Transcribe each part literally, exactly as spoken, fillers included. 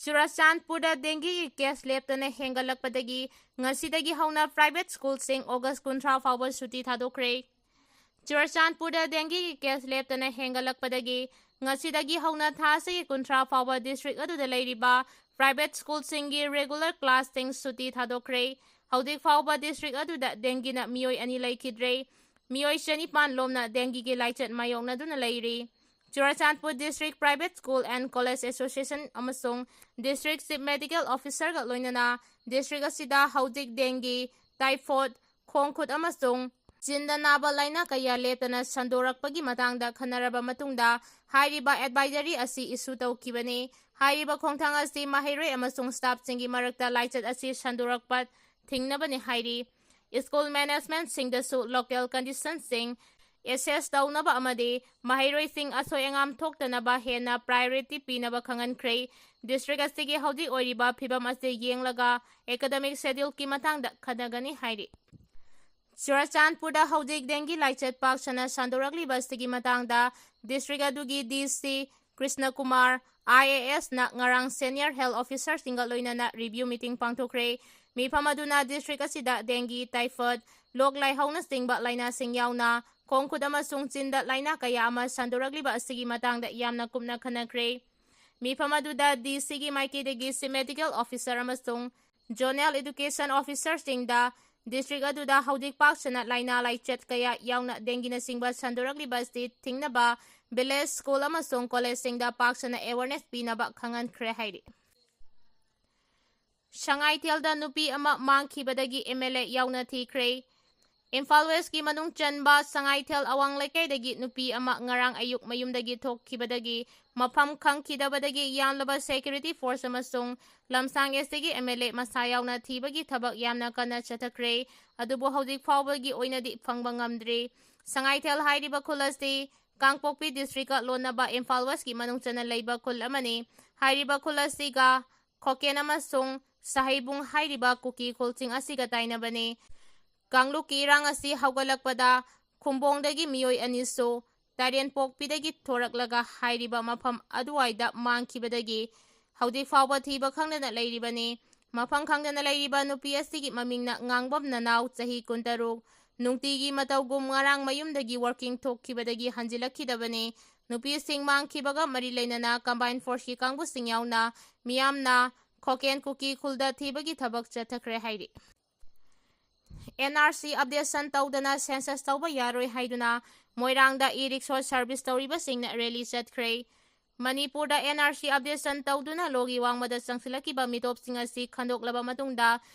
ꯆꯨꯔꯆꯥꯟꯄꯨꯔꯗ ꯗꯦꯡꯒꯤꯒꯤ case ꯂꯦꯞꯇꯅ ꯍꯦꯟꯒꯠꯂꯛꯄꯗꯒꯤ ꯉꯁꯤꯗꯒꯤ ꯍꯧꯅ ꯄ꯭ꯔꯥꯏꯚꯦꯠ ꯁ꯭ꯀꯨꯜꯁꯤꯡ ꯑꯣꯒꯁ ꯀꯨꯟꯊ꯭ꯔꯥ ꯐꯥꯎꯕ ꯁꯨꯇꯤ ꯊꯥꯗꯣꯛꯈ꯭ꯔꯦ꯫ ꯆꯨꯔꯆꯥꯟꯄꯨꯔꯗ ꯗꯦꯡꯒꯤꯒꯤ ꯀꯦꯁ ꯂꯦꯞꯇꯅ ꯍꯦꯟꯒꯠꯂꯛꯄꯗꯒꯤ ꯉꯁꯤꯗꯒꯤ ꯍꯧꯅ ꯊꯥ ꯑꯁꯤꯒꯤ ꯀꯨꯟꯊ꯭ꯔꯥ ꯐꯥꯎꯕ ꯗꯤꯁꯇ꯭ꯔꯤꯛ ꯑꯗꯨꯗ ꯂꯩꯔꯤꯕ ꯄ꯭ꯔꯥꯏꯚꯦꯠ ꯁ꯭ꯀꯨꯜꯁꯤꯡꯒꯤ ꯔꯦꯒꯨꯂꯔ ꯀ꯭ꯂꯥꯁꯁꯤꯡ ꯁꯨꯇꯤ ꯊꯥꯗꯣꯛꯈ꯭ꯔꯦ꯫ ꯍꯧꯖꯤꯛ ꯐꯥꯎꯕ ꯗꯤꯁꯇ꯭ꯔꯤꯛ ꯑꯗꯨꯗ ꯗꯦꯡꯒꯤꯅ ꯃꯤꯑꯣꯏ ꯑꯅꯤ ꯂꯩꯈꯤꯗ꯭ꯔꯦ꯫ ꯃꯤꯑꯣꯏ ꯆꯅꯤꯄꯥꯟ ꯂꯣꯝꯅ ꯗꯦꯡꯒꯤꯒꯤ ꯂꯥꯏꯆꯠ ꯃꯥꯌꯣꯛꯅꯗꯨꯅ ꯂꯩꯔꯤ꯫ Churachandpur district private school and college association ꯑꯃꯁꯨꯡ ꯗꯤꯁꯇ꯭ꯔꯤꯛ ꯆꯤꯐ ꯃꯦꯗꯤꯀꯦꯜ ꯑꯣꯐꯤꯁꯔꯒ ꯂꯣꯏꯅꯅ ꯗꯤꯁꯇ꯭ꯔꯤꯛ ꯑꯁꯤꯗ ꯍꯧꯖꯤꯛ ꯗꯦꯡꯒꯤ, ꯇꯥꯏꯐꯣꯏꯗ, ꯈꯣꯡ ꯈꯨꯠ ꯑꯃꯁꯨꯡ ꯆꯤꯟꯗ ꯅꯥꯕ ꯂꯥꯏꯅꯥ ꯀꯌꯥ ꯂꯦꯞꯇꯅ ꯁꯟꯗꯣꯔꯛꯄꯒꯤ ꯃꯇꯥꯡꯗ ꯈꯟꯅꯔꯕ ꯃꯇꯨꯡꯗ ꯍꯥꯏꯔꯤꯕ ꯑꯦꯗꯚꯥꯏꯖꯔꯤ ꯑꯁꯤ ꯏꯁꯨ ꯇꯧꯈꯤꯕꯅꯤ꯫ ꯍꯥꯏꯔꯤꯕ ꯈꯣꯡꯊꯥꯡ ꯑꯁꯤ ꯃꯍꯩꯔꯣꯏ ꯑꯃꯁꯨꯡ ꯁ꯭ꯇꯥꯐꯁꯤꯡꯒꯤ ꯃꯔꯛꯇ ꯂꯥꯏꯆꯠ ꯑꯁꯤ ꯁꯟꯗꯣꯔꯛꯄ ꯊꯤꯡꯅꯕꯅꯤ ꯍꯥꯏꯔꯤ꯫ ꯁ꯭ꯀꯨꯜ ꯃꯦꯅꯦꯖꯃꯦꯟꯠꯁꯤꯡꯗꯁꯨ ꯂꯣꯀꯦꯜ ꯀꯟꯗꯤꯁꯟꯁꯤꯡ ꯑꯦꯁꯦꯁ ꯇꯧꯅꯕ ꯑꯃꯗꯤ ꯃꯍꯩꯔꯣꯏꯁꯤꯡ ꯑꯁꯣꯏ ꯑꯉꯥꯝ ꯊꯣꯛꯇꯅꯕ ꯍꯦꯟꯅ ꯄ꯭ꯔꯥꯏꯑꯣꯔꯤꯇꯤ ꯄꯤꯅꯕ ꯈꯪꯍꯟꯈ꯭ꯔꯦ꯫ ꯗꯤꯁꯇ꯭ꯔꯤꯛ ꯑꯁꯤꯒꯤ ꯍꯧꯖꯤꯛ ꯑꯣꯏꯔꯤꯕ ꯐꯤꯕꯝ ꯑꯁꯤ ꯌꯦꯡꯂꯒ ꯑꯦꯀꯥꯗꯃꯤꯛ ꯁꯦꯗ꯭ꯌꯨꯜꯒꯤ ꯃꯇꯥꯡꯗ ꯈꯟꯅꯒꯅꯤ ꯍꯥꯏꯔꯤ꯫ ꯆꯨꯔꯆꯥꯟꯄꯨꯔꯗ ꯍꯧꯖꯤꯛ ꯗꯦꯡꯒꯤ ꯂꯥꯏꯆꯠ ꯄꯥꯛ ꯁꯟꯅ ꯁꯟꯗꯣꯔꯛꯂꯤꯕ ꯑꯁꯤꯒꯤ ꯃꯇꯥꯡꯗ ꯗꯤꯁꯇ꯭ꯔꯤꯛ ꯑꯗꯨꯒꯤ ꯗꯤ ꯁꯤ ꯀ꯭ꯔꯤꯁꯅ ꯀꯨꯃꯥꯔ, ꯑꯥꯏ ꯑꯦ ꯑꯦꯁꯅ ꯉꯔꯥꯡ ꯁꯦꯅꯤꯌꯔ ꯍꯦꯜꯊ ꯑꯣꯐꯤꯁꯔꯁꯤꯡꯒ ꯂꯣꯏꯅꯅ ꯔꯤꯚ꯭ꯌꯨ ꯃꯤꯇꯤꯡ ꯄꯥꯡꯊꯣꯛꯈ꯭ꯔꯦ꯫ ꯃꯤꯐꯝ ꯑꯗꯨꯅ ꯗꯤꯁꯇ꯭ꯔꯤꯛ ꯑꯁꯤꯗ ꯗꯦꯡꯒꯤ, ꯇꯥꯏꯐꯣꯏꯗ, ꯂꯣꯛ ꯂꯥꯏꯍꯧꯅꯆꯤꯡꯕ ꯂꯥꯏꯅꯥꯁꯤꯡ ꯌꯥꯎꯅ ꯈꯣꯡ ꯈꯨꯠ ꯑꯃꯁꯨꯡ ꯆꯤꯟꯗ ꯂꯥꯏꯅꯥ ꯀꯌꯥ ꯑꯃ ꯁꯟꯗꯣꯔꯛꯂꯤꯕ ꯑꯁꯤꯒꯤ ꯃꯇꯥꯡꯗ ꯌꯥꯝꯅ ꯀꯨꯞꯅ ꯈꯟꯅꯈ꯭ꯔꯦ꯫ ꯃꯤꯐꯝ ꯑꯗꯨꯗ ꯗꯤ ꯁꯤꯒꯤ ꯃꯥꯏꯀꯩꯗꯒꯤ ꯆꯤꯐ ꯃꯦꯗꯤꯀꯦꯜ ꯑꯣꯐꯤꯁꯔ ꯑꯃꯁꯨꯡ ꯖꯣꯅꯦꯜ ꯑꯦꯗꯨꯀꯦꯁꯟ ꯑꯣꯐꯤꯁꯔꯁꯤꯡꯗ ꯗꯤꯁꯇ꯭ꯔꯤꯛ ꯑꯗꯨꯗ ꯍꯧꯖꯤꯛ ꯄꯥꯛ ꯁꯟꯅ ꯂꯥꯏꯅꯥ ꯂꯥꯏꯆꯠ ꯀꯌꯥ ꯌꯥꯎꯅ ꯗꯦꯡꯒꯤꯅꯆꯤꯡꯕ ꯁꯟꯗꯣꯔꯛꯂꯤꯕ ꯑꯁꯤ ꯊꯤꯡꯅꯕ ꯚꯤꯂꯦꯖ, ꯁ꯭ꯀꯨꯜ ꯑꯃꯁꯨꯡ ꯀꯣꯂꯦꯖꯁꯤꯡꯗ ꯄꯥꯛ ꯁꯟꯅ ꯑꯦꯋꯥꯔꯅꯦꯁ ꯄꯤꯅꯕ ꯈꯪꯍꯟꯈ꯭ꯔꯦ ꯍꯥꯏꯔꯤ꯫ ꯁꯉꯥꯏꯊꯦꯜꯗ ꯅꯨꯄꯤ ꯑꯃ ꯃꯥꯡꯈꯤꯕꯗꯒꯤ ꯑꯦꯝ ꯑꯦꯜ ꯑꯦ ꯌꯥꯎꯅ ꯊꯤꯈ꯭ꯔꯦ꯫ ꯏꯝꯐꯥꯜ ꯋꯦꯁꯀꯤ ꯃꯅꯨꯡ ꯆꯟꯕ ꯁꯉꯥꯏꯊꯦꯜ ꯑꯋꯥꯡ ꯂꯩꯀꯥꯏꯗꯒꯤ ꯅꯨꯄꯤ ꯑꯃ ꯉꯔꯥꯡ ꯑꯌꯨꯛ ꯃꯌꯨꯝꯗꯒꯤ ꯊꯣꯛꯈꯤꯕꯗꯒꯤ ꯃꯐꯝ ꯈꯪꯈꯤꯗꯕꯗꯒꯤ ꯌꯥꯝꯂꯕ ꯁꯦꯀ꯭ꯌꯨꯔꯤꯇꯤ ꯐꯣꯔꯁ ꯑꯃꯁꯨꯡ ꯂꯝꯁꯥꯡ ꯑꯦꯁ ꯇꯤꯒꯤ ꯑꯦꯝ ꯑꯦꯜ ꯑꯦ ꯃꯁꯥ ꯌꯥꯎꯅ ꯊꯤꯕꯒꯤ ꯊꯕꯛ ꯌꯥꯝꯅ ꯀꯟꯅ ꯆꯠꯊꯈ꯭ꯔꯦ꯫ ꯑꯗꯨꯕꯨ ꯍꯧꯖꯤꯛ ꯐꯥꯎꯕꯒꯤ ꯑꯣꯏꯅꯗꯤ ꯐꯪꯕ ꯉꯝꯗ꯭ꯔꯤ꯫ ꯁꯉꯥꯏꯊꯦꯜ ꯍꯥꯏꯔꯤꯕ ꯈꯨꯜ ꯑꯁꯤ ꯀꯥꯡꯄꯣꯛꯄꯤ ꯗꯤꯁꯇ꯭ꯔꯤꯛꯀ ꯂꯣꯟꯅꯕ ꯏꯝꯐꯥꯜ ꯋꯦꯁꯀꯤ ꯃꯅꯨꯡ ꯆꯟꯅ ꯂꯩꯕ ꯈꯨꯜ ꯑꯃꯅꯤ꯫ ꯍꯥꯏꯔꯤꯕ ꯈꯨꯜ ꯑꯁꯤꯒ ꯈꯣꯀꯦꯟ ꯑꯃꯁꯨꯡ ꯁꯍꯩꯕꯨꯡ ꯍꯥꯏꯔꯤꯕ ꯀꯨꯀꯤ ꯈꯨꯜꯁꯤꯡ ꯑꯁꯤꯒ ꯇꯥꯏꯅꯕꯅꯤ꯫ ꯀꯥꯡꯂꯨꯞꯀꯤ ꯏꯔꯥꯡ ꯑꯁꯤ ꯍꯧꯒꯠꯂꯛꯄꯗ ꯈꯨꯝꯕꯣꯡꯗꯒꯤ ꯃꯤꯑꯣꯏ ꯑꯅꯤꯁꯨ ꯇꯥꯏꯔꯦꯟꯄꯣꯛꯄꯤꯗꯒꯤ ꯊꯣꯔꯛꯂꯒ ꯍꯥꯏꯔꯤꯕ ꯃꯐꯝ ꯑꯗꯨꯋꯥꯏꯗ ꯃꯥꯡꯈꯤꯕꯗꯒꯤ ꯍꯧꯖꯤꯛ ꯐꯥꯎꯕ ꯊꯤꯕ ꯈꯪꯗꯅ ꯂꯩꯔꯤꯕꯅꯤ꯫ ꯃꯐꯝ ꯈꯪꯗꯅ ꯂꯩꯔꯤꯕ ꯅꯨꯄꯤ ꯑꯁꯤꯒꯤ ꯃꯃꯤꯡꯅ ꯉꯥꯡꯕꯝ ꯅꯅꯥꯎ, ꯆꯍꯤ ꯀꯨꯟꯇꯔꯨꯛ꯫ ꯅꯨꯡꯇꯤꯒꯤ ꯃꯇꯧꯒꯨꯝ ꯉꯔꯥꯡ ꯃꯌꯨꯝꯗꯒꯤ ꯋꯥꯔꯀꯤꯡ ꯊꯣꯛꯈꯤꯕꯗꯒꯤ ꯍꯟꯖꯤꯜꯂꯛꯈꯤꯗꯕꯅꯤ꯫ ꯅꯨꯄꯤꯁꯤꯡ ꯃꯥꯡꯈꯤꯕꯒ ꯃꯔꯤ ꯂꯩꯅꯅ ꯀꯝꯕꯥꯏꯟ ꯐꯣꯔꯁꯀꯤ ꯀꯥꯡꯕꯨꯁꯤꯡ ꯌꯥꯎꯅ ꯃꯤꯌꯥꯝꯅ ꯈꯣꯀꯦꯟ ꯀꯨꯀꯤ ꯈꯨꯜꯗ ꯊꯤꯕꯒꯤ ꯊꯕꯛ ꯆꯠꯊꯈ꯭ꯔꯦ ꯍꯥꯏꯔꯤ꯫ ꯑꯦꯟ ꯑꯥꯔ ꯁꯤ ꯑꯞꯗꯦꯁꯟ ꯇꯧꯗꯅ ꯁꯦꯟꯁꯁ ꯇꯧꯕ ꯌꯥꯔꯣꯏ ꯍꯥꯏꯗꯨꯅ ꯃꯣꯏꯔꯥꯡꯗ ꯏ ꯔꯤꯛꯁꯣ ꯁꯔꯚꯤꯁ ꯇꯧꯔꯤꯕꯁꯤꯡꯅ ꯔꯦꯂꯤ ꯆꯠꯈ꯭ꯔꯦ꯫ ꯃꯅꯤꯄꯨꯔꯗ ꯑꯦꯟ ꯑꯥꯔ ꯁꯤ ꯑꯞꯗꯦꯁꯟ ꯇꯧꯗꯨꯅ ꯂꯣꯒꯤ ꯋꯥꯡꯃꯗ ꯆꯪꯁꯤꯜꯂꯛꯈꯤꯕ ꯃꯤꯇꯣꯞꯁꯤꯡ ꯑꯁꯤ ꯈꯟꯗꯣꯛꯂꯕ ꯃꯇꯨꯡꯗ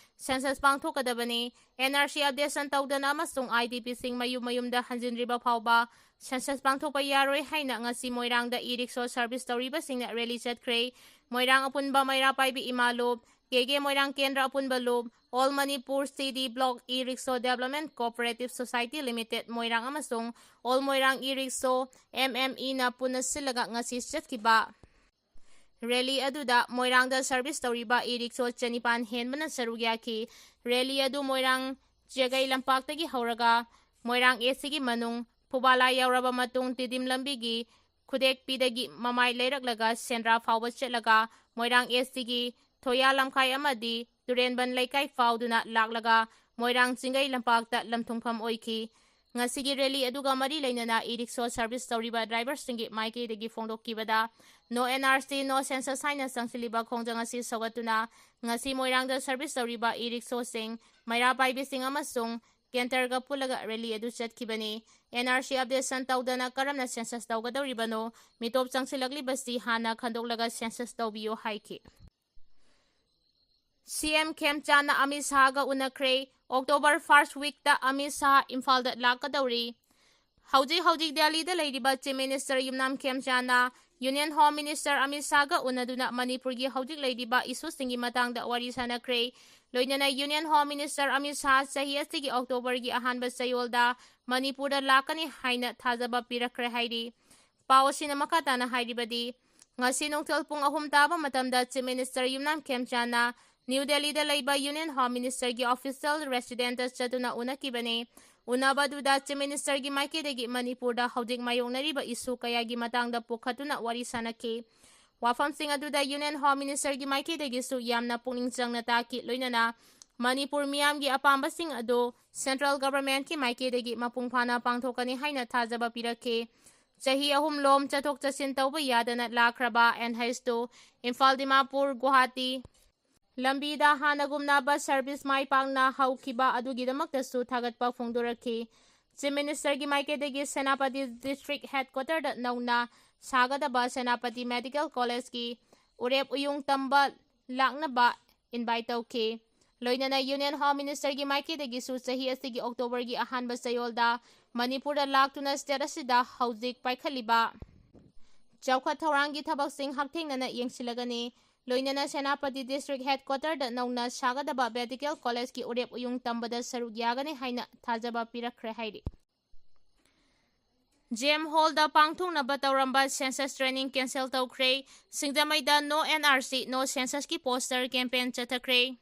ꯁꯦꯟꯁꯁ ꯄꯥꯡꯊꯣꯛꯀꯗꯕꯅꯤ꯫ ꯑꯦꯟ ꯑꯥꯔ ꯁꯤ ꯑꯞꯗꯦꯁꯟ ꯇꯧꯗꯅ ꯑꯃꯁꯨꯡ ꯑꯥꯏ ꯗꯤ ꯄꯤꯁꯤꯡ ꯃꯌꯨꯝ ꯃꯌꯨꯝꯗ ꯍꯟꯖꯤꯟꯗ꯭ꯔꯤꯕ ꯐꯥꯎꯕ ꯁꯦꯟꯁꯁ ꯄꯥꯡꯊꯣꯛꯄ ꯌꯥꯔꯣꯏ ꯍꯥꯏꯅ ꯉꯁꯤ ꯃꯣꯏꯔꯥꯡꯗ ꯏ ꯔꯤꯛꯁꯣ ꯁꯔꯚꯤꯁ ꯇꯧꯔꯤꯕꯁꯤꯡꯅ ꯔꯦꯂꯤ ꯆꯠꯈ꯭ꯔꯦ꯫ ꯃꯣꯏꯔꯥꯡ ꯑꯄꯨꯟꯕ ꯃꯩꯔꯥ ꯄꯥꯏꯕꯤ ꯏꯃꯥ ꯂꯨꯞ, ꯀꯦ ꯀꯦ ꯃꯣꯏꯔꯥꯡ ꯀꯦꯟꯗ꯭ꯔ ꯑꯄꯨꯟꯕ ꯂꯨꯞ, all Manipur C D block E rickshaw development cooperative society limited Moirang ꯑꯃꯁꯨꯡ all Moirang E rickshaw M M ꯏꯅ ꯄꯨꯟꯅ ꯁꯤꯜꯂꯒ ꯉꯁꯤ ꯆꯠꯈꯤꯕ ꯔꯦꯂꯤ ꯑꯗꯨꯗ ꯃꯣꯏꯔꯥꯡꯗ ꯁꯔꯚꯤꯁ ꯇꯧꯔꯤꯕ ꯏ ꯔꯤꯛꯁꯣ ꯆꯅꯤꯄꯥꯟ ꯍꯦꯟꯕꯅ ꯁꯔꯨꯛ ꯌꯥꯈꯤ꯫ ꯔꯦꯂꯤ ꯑꯗꯨ ꯃꯣꯏꯔꯥꯡ ꯆꯦꯒꯩ ꯂꯝꯄꯥꯛꯇꯒꯤ ꯍꯧꯔꯒ ꯃꯣꯏꯔꯥꯡ ꯑꯦ ꯁꯤꯒꯤ ꯃꯅꯨꯡ ꯐꯨꯕꯥꯂꯥ ꯌꯧꯔꯕ ꯃꯇꯨꯡ ꯇꯤꯗꯤꯝ ꯂꯝꯕꯤꯒꯤ ꯈꯨꯗꯦꯛꯄꯤꯗꯒꯤ ꯃꯃꯥꯏ ꯂꯩꯔꯛꯂꯒ ꯁꯦꯟꯗ꯭ꯔꯥ ꯐꯥꯎꯕ ꯆꯠꯂꯒ ꯃꯣꯏꯔꯥꯡ ꯑꯦ ꯁꯤꯒꯤ ꯊꯣꯌꯥ ꯂꯝꯈꯥꯏ ꯑꯃꯗꯤ ꯇꯨꯔꯦꯟꯕꯟ ꯂꯩꯀꯥꯏ ꯐꯥꯎꯗꯨꯅ ꯂꯥꯛꯂꯒ ꯃꯣꯏꯔꯥꯡ ꯆꯤꯡꯒꯩ ꯂꯝꯄꯥꯛꯇ ꯂꯝꯊꯨꯡꯐꯝ ꯑꯣꯏꯈꯤ꯫ ꯉꯁꯤꯒꯤ ꯔꯦꯂꯤ ꯑꯗꯨꯒ ꯃꯔꯤ ꯂꯩꯅꯅ ꯏ ꯔꯤꯛꯁꯣ ꯁꯔꯚꯤꯁ ꯇꯧꯔꯤꯕ ꯗ꯭ꯔꯥꯏꯚꯔꯁꯤꯡꯒꯤ ꯃꯥꯏꯀꯩꯗꯒꯤ ꯐꯣꯡꯗꯣꯛꯈꯤꯕꯗ, "No N R C, no census" ꯍꯥꯏꯅ ꯆꯪꯁꯤꯜꯂꯤꯕ ꯈꯣꯡꯖꯪ ꯑꯁꯤ ꯁꯧꯒꯠꯇꯨꯅ ꯉꯁꯤ ꯃꯣꯏꯔꯥꯡꯗ ꯁꯔꯚꯤꯁ ꯇꯧꯔꯤꯕ ꯏ ꯔꯤꯛꯁꯣꯁꯤꯡ, ꯃꯩꯔꯥ ꯄꯥꯏꯕꯤꯁꯤꯡ ꯑꯃꯁꯨꯡ ꯀꯦꯟꯇꯔꯒ ꯄꯨꯜꯂꯒ ꯔꯦꯂꯤ ꯑꯗꯨ ꯆꯠꯈꯤꯕꯅꯤ꯫ ꯑꯦꯟ ꯑꯥꯔ ꯁꯤ ꯑꯞꯗꯦꯁꯟ ꯇꯧꯗꯅ ꯀꯔꯝꯅ ꯁꯦꯟꯁꯁ ꯇꯧꯒꯗꯧꯔꯤꯕꯅꯣ? ꯃꯤꯇꯣꯞ ꯆꯪꯁꯤꯜꯂꯛꯂꯤꯕꯁꯤ ꯍꯥꯟꯅ ꯈꯟꯗꯣꯛꯂꯒ ꯁꯦꯟꯁꯁ ꯇꯧꯕꯤꯌꯨ ꯍꯥꯏꯈꯤ꯫ ꯁꯤ ꯑꯦꯝ ꯈꯦꯝꯆꯥꯟꯅ ꯑꯃꯤꯠ ꯁꯥꯍꯒ ꯎꯅꯈ꯭ꯔꯦ꯫ ꯑꯣꯛꯇꯣꯕꯔ ꯐꯥꯔꯁ ꯋꯤꯛꯇ ꯑꯃꯤꯠ ꯁꯥꯍ ꯏꯝꯐꯥꯜꯗ ꯂꯥꯛꯀꯗꯧꯔꯤ꯫ ꯍꯧꯖꯤꯛ ꯍꯧꯖꯤꯛ ꯗꯦꯜꯂꯤꯗ ꯂꯩꯔꯤꯕ ꯆꯤꯐ ꯃꯤꯅꯤꯁꯇꯔ ꯌꯨꯝꯅꯥꯝ ꯈꯦꯝꯆꯥꯟꯅ ꯌꯨꯅꯤꯌꯟ ꯍꯣꯝ ꯃꯤꯅꯤꯁꯇꯔ ꯑꯃꯤꯠ ꯁꯥꯍꯒ ꯎꯅꯗꯨꯅ ꯃꯅꯤꯄꯨꯔꯒꯤ ꯍꯧꯖꯤꯛ ꯂꯩꯔꯤꯕ ꯏꯁꯨꯁꯤꯡꯒꯤ ꯃꯇꯥꯡꯗ ꯋꯥꯔꯤ ꯁꯥꯟꯅꯈ꯭ꯔꯦ꯫ ꯂꯣꯏꯅꯅ union home minister Amit Shah ꯆꯍꯤ ꯑꯁꯤꯒꯤ ꯑꯣꯛꯇꯣꯕꯔꯒꯤ ꯑꯍꯥꯟꯕ ꯆꯌꯣꯜꯗ ꯃꯅꯤꯄꯨꯔꯗ ꯂꯥꯛꯀꯅꯤ ꯍꯥꯏꯅ ꯊꯥꯖꯕ ꯄꯤꯔꯛꯈ꯭ꯔꯦ ꯍꯥꯏꯔꯤ꯫ ꯄꯥꯎ ꯑꯁꯤꯅ ꯃꯈꯥ ꯇꯥꯅ ꯍꯥꯏꯔꯤꯕꯗꯤ, ꯉꯁꯤ ꯅꯨꯡꯊꯤꯜ ꯄꯨꯡ ꯑꯍꯨꯝ ꯇꯥꯕ ꯃꯇꯝꯗ ꯆꯤꯐ ꯃꯤꯅꯤꯁꯇꯔ ꯌꯨꯝꯅꯥꯝ ꯈꯦꯝꯆꯥꯟꯅ ꯅ꯭ꯌꯨ ꯗꯦꯜꯂꯤꯗ ꯂꯩꯕ ꯌꯨꯅꯤꯌꯟ ꯍꯣꯝ ꯃꯤꯅꯤꯁꯇꯔꯒꯤ ꯑꯣꯐꯤꯁꯤꯌꯦꯜ ꯔꯦꯁꯤꯗꯦꯟꯇ ꯆꯠꯇꯨꯅ ꯎꯅꯈꯤꯕꯅꯤ꯫ ꯎꯅꯕ ꯑꯗꯨꯗ ꯆꯤꯐ ꯃꯤꯅꯤꯁꯇꯔꯒꯤ ꯃꯥꯏꯀꯩꯗꯒꯤ ꯃꯅꯤꯄꯨꯔꯗ ꯍꯧꯖꯤꯛ ꯃꯥꯌꯣꯛꯅꯔꯤꯕ ꯏꯁꯨ ꯀꯌꯥꯒꯤ ꯃꯇꯥꯡꯗ ꯄꯨꯈꯠꯇꯨꯅ ꯋꯥꯔꯤ ꯁꯥꯟꯅꯈꯤ꯫ ꯋꯥꯐꯝꯁꯤꯡ ꯑꯗꯨꯗ Union Home Minister ꯒꯤ ꯃꯥꯏꯀꯩꯗꯒꯤꯁꯨ ꯌꯥꯝꯅ ꯄꯨꯛꯅꯤꯡ ꯆꯪꯅ ꯇꯥꯈꯤ꯫ ꯂꯣꯏꯅꯅ ꯃꯅꯤꯄꯨꯔ ꯃꯤꯌꯥꯝꯒꯤ ꯑꯄꯥꯝꯕꯁꯤꯡ ꯑꯗꯨ Central Government ꯀꯤ ꯃꯥꯏꯀꯩꯗꯒꯤ ꯃꯄꯨꯡ ꯐꯥꯅ ꯄꯥꯡꯊꯣꯛꯀꯅꯤ ꯍꯥꯏꯅ ꯊꯥꯖꯕ ꯄꯤꯔꯛꯈꯤ꯫ ꯆꯍꯤ ꯑꯍꯨꯝ ꯂꯣꯝ ꯆꯠꯊꯣꯛ ꯆꯠꯁꯤꯟ ꯇꯧꯕ ꯌꯥꯗꯅ ꯂꯥꯛꯈ꯭ꯔꯕ N H two Imphal Dimapur Guwahati ꯂꯝꯕꯤꯗ ꯍꯥꯟꯅꯒꯨꯝꯅ bus service ꯃꯥꯏ ꯄꯥꯛꯅ ꯍꯧꯈꯤꯕ ꯑꯗꯨꯒꯤꯗꯃꯛꯇꯁꯨ ꯊꯥꯒꯠꯄ ꯐꯣꯡꯗꯣꯔꯛꯈꯤ꯫ Chief Minister ꯒꯤ ꯃꯥꯏꯀꯩꯗꯒꯤ ꯁꯦꯅꯥꯄꯇꯤ District Headquarter ꯗ ꯅꯧꯅ ꯁꯥꯒꯗꯕ ꯁꯦꯅꯥꯄꯇꯤ Medical College ꯀꯤ ꯎꯔꯦꯞ ꯎꯌꯨꯡ ꯇꯝꯕ ꯂꯥꯛꯅꯕ invite ꯇꯧꯈꯤ꯫ ꯂꯣꯏꯅꯅ Union Home Minister ꯒꯤ ꯃꯥꯏꯀꯩꯗꯒꯤꯁꯨ ꯆꯍꯤ ꯑꯁꯤꯒꯤ October ꯒꯤ ꯑꯍꯥꯟꯕ ꯆꯌꯣꯜꯗ ꯃꯅꯤꯄꯨꯔꯗ ꯂꯥꯛꯇꯨꯅ state ꯑꯁꯤꯗ ꯍꯧꯖꯤꯛ ꯄꯥꯏꯈꯠꯂꯤꯕ ꯆꯥꯎꯈꯠ ꯊꯧꯔꯥꯡꯒꯤ ꯊꯕꯛꯁꯤꯡ ꯍꯛꯊꯦꯡꯅꯅ ꯌꯦꯡꯁꯤꯜꯂꯒꯅꯤ꯫ ꯂꯣꯏꯅꯅ ꯁꯦꯅꯥꯄꯇꯤ District Headquarter ꯗ ꯅꯧꯅ ꯁꯥꯒꯗꯕ Medical College ꯀꯤ ꯎꯔꯦꯞ ꯎꯌꯨꯡ ꯇꯝꯕꯗ ꯁꯔꯨꯛ ꯌꯥꯒꯅꯤ ꯍꯥꯏꯅ ꯊꯥꯖꯕ ꯄꯤꯔꯛꯈ꯭ꯔꯦ ꯍꯥꯏꯔꯤ꯫ J M Hall ꯗ ꯄꯥꯡꯊꯣꯛꯅꯕ ꯇꯧꯔꯝꯕ Census Training cancel ꯇꯧꯈ꯭ꯔꯦ꯫ ꯁꯤꯡꯖꯃꯩꯗ No N R C, No Census ꯀꯤ poster campaign ꯆꯠꯊꯈ꯭ꯔꯦ꯫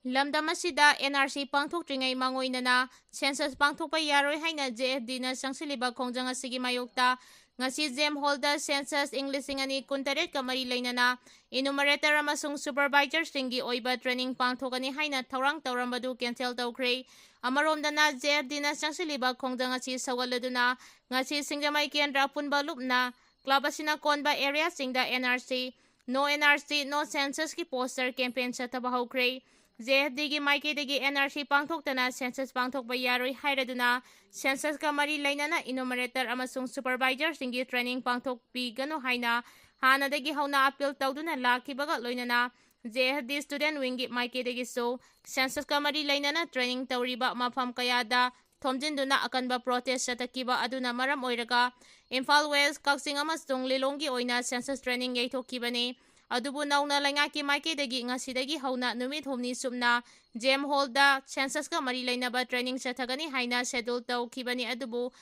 ꯂꯝꯗꯝ ꯑꯁꯤꯗ N R C ꯄꯥꯡꯊꯣꯛꯇ꯭ꯔꯤꯉꯩ ꯃꯥꯡꯑꯣꯏꯅꯅ Census ꯄꯥꯡꯊꯣꯛꯄ ꯌꯥꯔꯣꯏ ꯍꯥꯏꯅ J F D ꯅ ꯆꯪꯁꯤꯜꯂꯤꯕ ꯈꯣꯡꯖꯪ ꯑꯁꯤꯒꯤ ꯃꯥꯌꯣꯛꯇ ꯉꯁꯤ J M Hall ꯗ Census ꯏꯪ ꯂꯤꯁꯤꯡ ꯑꯅꯤ ꯀꯨꯟꯇꯔꯦꯠꯀ ꯃꯔꯤ ꯂꯩꯅꯅ enumerator ꯑꯃꯁꯨꯡ supervisor ꯁꯤꯡꯒꯤ ꯑꯣꯏꯕ training ꯄꯥꯡꯊꯣꯛꯀꯅꯤ ꯍꯥꯏꯅ ꯊꯧꯔꯥꯡ ꯇꯧꯔꯝꯕꯗꯨ cancel ꯇꯧꯈ꯭ꯔꯦ꯫ ꯑꯃꯔꯣꯝꯗꯅ J F D ꯅ ꯆꯪꯁꯤꯜꯂꯤꯕ ꯈꯣꯡꯖꯪ ꯑꯁꯤ ꯁꯧꯒꯠꯂꯗꯨꯅ ꯉꯁꯤ ꯁꯤꯡꯖꯃꯩ ꯀꯦꯟꯗ꯭ꯔ ꯑꯄꯨꯟꯕ ꯂꯨꯞꯅ club ꯑꯁꯤꯅ ꯀꯣꯟꯕ area ꯁꯤꯡꯗ N R C, No N R C, No Census ꯀꯤ poster campaign ꯆꯠꯊꯕ ꯍꯧꯈ꯭ꯔꯦ꯫ J F D ꯒꯤ ꯃꯥꯏꯀꯩꯗꯒꯤ N R C ꯄꯥꯡꯊꯣꯛꯇꯅ Census ꯄꯥꯡꯊꯣꯛꯄ ꯌꯥꯔꯣꯏ ꯍꯥꯏꯔꯗꯨꯅ Census ꯀ ꯃꯔꯤ ꯂꯩꯅꯅ enumerator ꯑꯃꯁꯨꯡ supervisor ꯁꯤꯡꯒꯤ training ꯄꯥꯡꯊꯣꯛꯄꯤꯒꯅꯨ ꯍꯥꯏꯅ ꯍꯥꯟꯅꯗꯒꯤ ꯍꯧꯅ appeal ꯇꯧꯗꯨꯅ ꯂꯥꯛꯈꯤꯕꯒ ꯂꯣꯏꯅꯅ J F D student wing ꯒꯤ ꯃꯥꯏꯀꯩꯗꯒꯤꯁꯨ Census ꯀ ꯃꯔꯤ ꯂꯩꯅꯅ training ꯇꯧꯔꯤꯕ ꯃꯐꯝ ꯀꯌꯥꯗ ꯊꯣꯝꯖꯤꯟꯗꯨꯅ ꯑꯀꯟꯕ protest ꯆꯠꯊꯈꯤꯕ ꯑꯗꯨꯅ ꯃꯔꯝ ꯑꯣꯏꯔꯒ ꯏꯝꯐꯥꯜ West, ꯀꯛꯆꯤꯡ ꯑꯃꯁꯨꯡ ꯂꯤꯂꯣꯡꯒꯤ ꯑꯣꯏꯅ Census training ꯌꯩꯊꯣꯛꯈꯤꯕꯅꯤ꯫ ꯑꯗꯨꯕꯨ ꯅꯧꯅ ꯂꯩꯉꯥꯛꯀꯤ ꯃꯥꯏꯀꯩꯗꯒꯤ ꯉꯁꯤꯗꯒꯤ ꯍꯧꯅ ꯅꯨꯃꯤꯠ ꯍꯨꯝꯅꯤ ꯆꯨꯞꯅ J M Hall ꯗ Census ꯀ ꯃꯔꯤ ꯂꯩꯅꯕ training ꯆꯠꯊꯒꯅꯤ ꯍꯥꯏꯅ schedule ꯇꯧꯈꯤꯕꯅꯤ꯫ ꯑꯗꯨꯕꯨ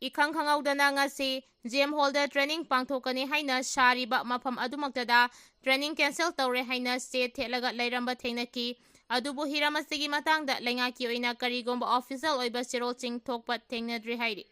ꯏꯈꯪ ꯈꯪꯍꯧꯗꯅ ꯉꯁꯤ J M Hall ꯗ training ꯄꯥꯡꯊꯣꯛꯀꯅꯤ ꯍꯥꯏꯅ ꯁꯥꯔꯤꯕ ꯃꯐꯝ ꯑꯗꯨꯃꯛꯇꯗ training cancel ꯇꯧꯔꯦ ꯍꯥꯏꯅ ꯆꯦ ꯊꯦꯠꯂꯒ ꯂꯩꯔꯝꯕ ꯊꯦꯡꯅꯈꯤ꯫ ꯑꯗꯨꯕꯨ ꯍꯤꯔꯝ ꯑꯁꯤꯒꯤ ꯃꯇꯥꯡꯗ ꯂꯩꯉꯥꯛꯀꯤ ꯑꯣꯏꯅ ꯀꯔꯤꯒꯨꯝꯕ official ꯑꯣꯏꯕ ꯆꯦꯔꯣꯜꯁꯤꯡ ꯊꯣꯛꯄ ꯊꯦꯡꯅꯗ꯭ꯔꯤ ꯍꯥꯏꯔꯤ꯫